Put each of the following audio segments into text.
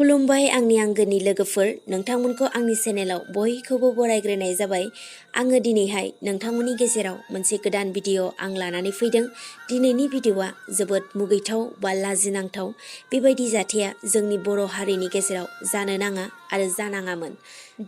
खुलुमबाय आंनि आंगोनि लोगोफोर, नोंथांमोनखौ आंनि चेनेलाव बयखौबो बरायग्रोनाय जाबाय। आङो दिनैहाय नोंथांमोननि गेजेराव मोनसे गोदान भिडिअ आं लानानै फैदों। दिनैनि भिडिअआ जोबोद मुगैथाव बा लाजिनांथाव। बेबायदि जाथाया जोंनि बर' हारिनि गेजेराव जानो नाङा आरो जानाङामोन।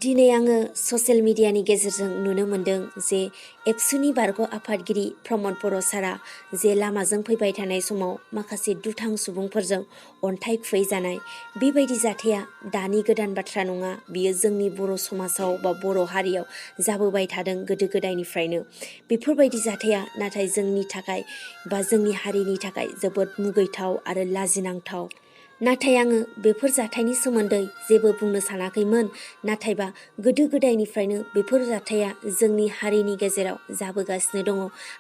दिनै आङो ससियेल मिडियानि गेजेरजों नुनो मोन्दों जे एबसुनि बारग' आफादगिरि प्रमद बर' सारा जे लामाजों फैबाय थानाय समाव माखासे दुथां सुबुंफोरजों अन्थाइ खुबैजानाय। बेबायदि जाथाया दानि गोदान बाथ्रा नङा, बियो जोंनि बर' समाजाव बा बर' हारियाव जाबोबाय थादों गोदो गोदायनिफ्रायनो। बेफोरबायदि जाथाया नाथाय जोंनि थाखाय बा जोंनि हारिनि थाखाय जोबोद मुगैथाव आरो लाजिनांथाव। नाथाय आङो बेफोर जाथायनि सोमोन्दै जेबो बुंनो सानाखैमोन। नाथायबा गोदो गोदायनिफ्रायनो बेफोर जाथाया जोंनि हारिनि गेजेराव जाबोगासिनो दङ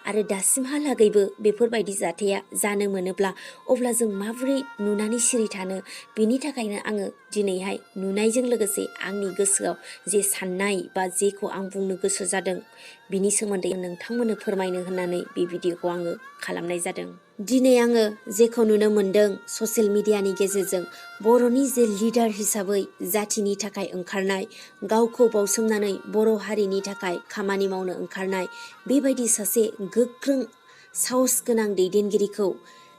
आरो दासिमहालागैबो बेफोरबायदि जाथाया जानो मोनोब्ला अब्ला जों माबोरै नुनानै सिरि थानो। बिनि थाखायनो आङो दिनैहाय नुनायजों लोगोसे आंनि गोसोआव जे साननाय बा जेखौ आं बुंनो गोसो जादों बिनि सोमोन्दै नोंथांमोननो फोरमायनो होननानै बे भिडिअखौ आङो खालामनाय जादों। दिनै आङो जेखौ नुनो मोन्दों ससियेल मिडियानि गेजेरजों बर'नि जे लिडार हिसाबै जाथिनि थाखाय ओंखारनाय, गावखौ बावसोमनानै बर' हारिनि थाखाय खामानि मावनो ओंखारनाय बेबायदि सासे गोख्रों साहस गोनां दैदेनगिरिखौ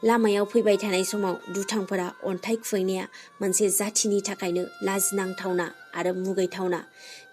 लामायाव फैबाय थानाय समाव दुथांफोरा अन्थाइ खुबैनाया मोनसे जाथिनि थाखायनो लाजिनांथावना आरो मुगैथावना।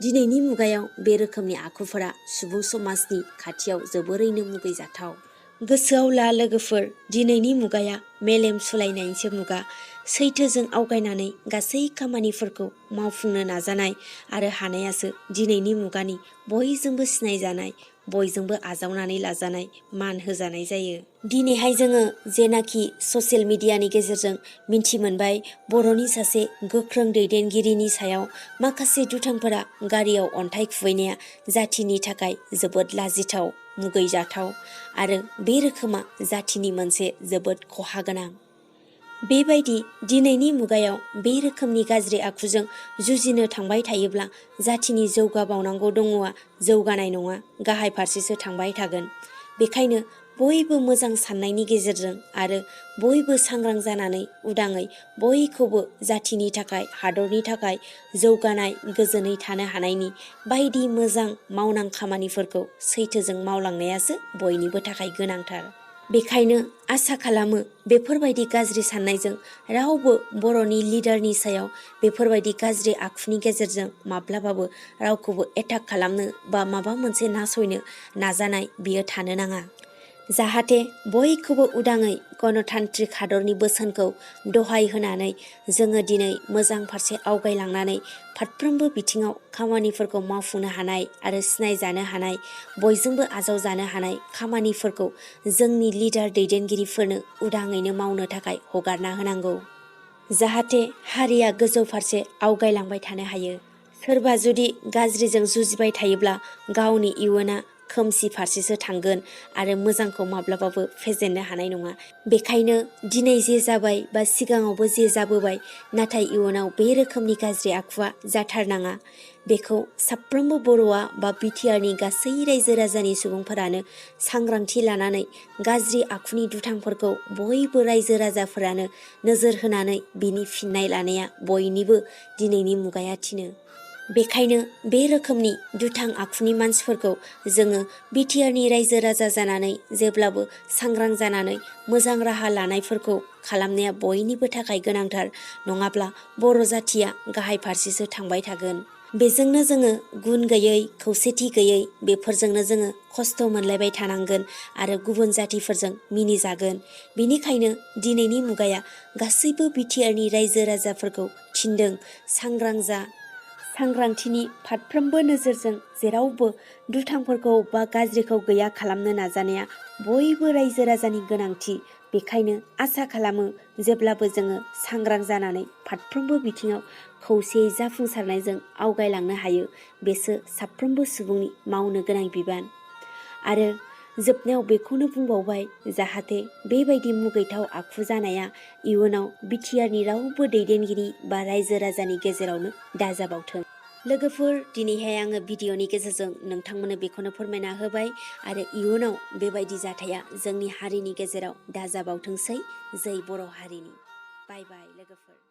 दिनैनि मुगायाव बे रोखोमनि आखुफोरा सुबुं समाजनि खाथियाव जोबोरैनो मुगैजाथाव। गोसोआव ला लोगोफोर, दिनैनि मुगाया मेलेम सुलायनायनिसो मुगा। सैथोजों आवगायनानै गासै खामानिफोरखौ मावफुंनो नाजानाय आरो हानायासो दिनैनि मुगानि बयजोंबो सिनायजानाय, बयजोंबो आजावनानै लाजानाय, मान होजानाय जायो। दिनैहाय जोङो जेनाखि ससियेल मिडियानि गेजेरजों मिन्थि मोनबाय बर'नि सासे गोख्रों दैदेनगिरिनि सायाव माखासे दुथांफोरा गारियाव अन्थाइ खुबैनाया जाथिनि थाखाय जोबोद लाजिथाव, मुगैजाथाव आरो बे रोखोमा जाथिनि मोनसे जोबोद खहा गोनां। बेबायदि दिनैनि मुगायाव बे रोखोमनि गाज्रि आखुजों जुजिनो थांबाय थायोब्ला जाथिनि जौगाबावनांगौ दङआ जौगानाय नङा, गाहाय फारसेसो थांबाय थागोन। बेखायनो बयबो मोजां साननायनि गेजेरजों आरो बयबो सांग्रां जानानै उदाङै बयखौबो जाथिनि थाखाय, हादरनि थाखाय जौगानाय, गोजोनै थानो हानायनि बायदि मोजां मावनां खामानिफोरखौ सैथोजों मावलांनायासो बयनिबो थाखाय गोनांथार। बेखायनो आसा खालामो बेफोरबायदि गाज्रि साननायजों रावबो बर'नि लिडारनि सायाव बेफोरबायदि गाज्रि आखुनि गेजेरजों माब्लाबाबो रावखौबो एटाक खालामनो बा माबा मोनसे नासयनो नाजानाय बियो थानो नाङा। जाहाथे बयखौबो उदाङै गणतान्त्रिक हादरनि बोसोनखौ दहाय होनानै जोङो दिनै मोजां फारसे आवगायलांनानै फारफ्रोमबो बिथिङाव खामानिफोरखौ मावफुंनो हानाय आरो सिनायजानो हानाय, बयजोंबो आजावजानो हानाय खामानिफोरखौ जोंनि लिडार दैदेनगिरिफोरनो उदाङैनो मावनो थाखाय हगारना होनांगौ। जाहाथे हारिया गोजौ फारसे आवगायलांबाय थानो हायो। सोरबा जुदि गाज्रिजों जुजिबाय थायोब्ला गावनि इयुना खोमसि फारसेसो थांगोन आरो मोजांखौ माब्लाबाबो फेजेननो हानाय नङा। बेखायनो दिनै जे जाबाय बा सिगाङावबो जे जाबोबाय, नाथाय इयुनाव बे रोखोमनि गाज्रि आखुवा जाथारनाङा। बेखौ साफ्रोमबो बर'आ बा बिटिआरनि गासै रायजो राजानि सुबुंफोरानो सांग्रांथि लानानै गाज्रि आखुनि दुथांफोरखौ बयबो रायजो राजाफोरानो नोजोर होनानै बिनि फिननाय लानाया बयनिबो दिनैनि मुगाया थिनो। बेखायनो बे रोखोमनि दुथां आखुनि मानसिफोरखौ जोङो बिटिआरनि रायजो राजा जानानै जेब्लाबो सांग्रां जानानै मोजां राहा लानायफोरखौ खालामनाया बयनिबो थाखाय गोनांथार। नङाब्ला बर' जाथिया गाहाय फारसेसो थांबाय थागोन। बेजोंनो जोङो गुन गैयै, खौसेथि गैयै बेफोरजोंनो जोङो खस्थ' मोनलायबाय थानांगोन आरो गुबुन जातिफोरजों मिनिजागोन। बिनिखायनो दिनैनि मुगाया गासैबो बिटिआरनि रायजो राजाफोरखौ थिनदों, सांग्रां जा। सांग्रांथिनि फारफ्रोमबो नोजोरजों जेरावबो दुथांफोरखौ बा गाज्रिखौ गैया खालामनो नाजानाया बयबो रायजो राजानि गोनांथि। बेखायनो आसा खालामो जेब्लाबो जोङो सांग्रां जानानै फारफ्रोमबो बिथिङाव खौसेयै जाफुंसारनायजों आवगायलांनो हायो। बेसो साफ्रोमबो सुबुंनि मावनो गोनां बिबान। आरो जोबनायाव बेखौनो बुंबावबाय, जाहाथे बेबायदि मुगैथाव आखु जानाया इयुनाव बिटिआरनि रावबो दैदेनगिरि बा रायजो राजानि गेजेरावनो दाजाबावथों। लोगोफोर, दिनैहाय आङो भिडिअनि गेजेरजों नोंथांमोननो बेखौनो फोरमायना होबाय आरो इयुनाव बेबायदि जाथाया जोंनि हारिनि गेजेराव दाजाबावथोंसै। जै बर' हारिनि। बाय बाय लोगोफोर।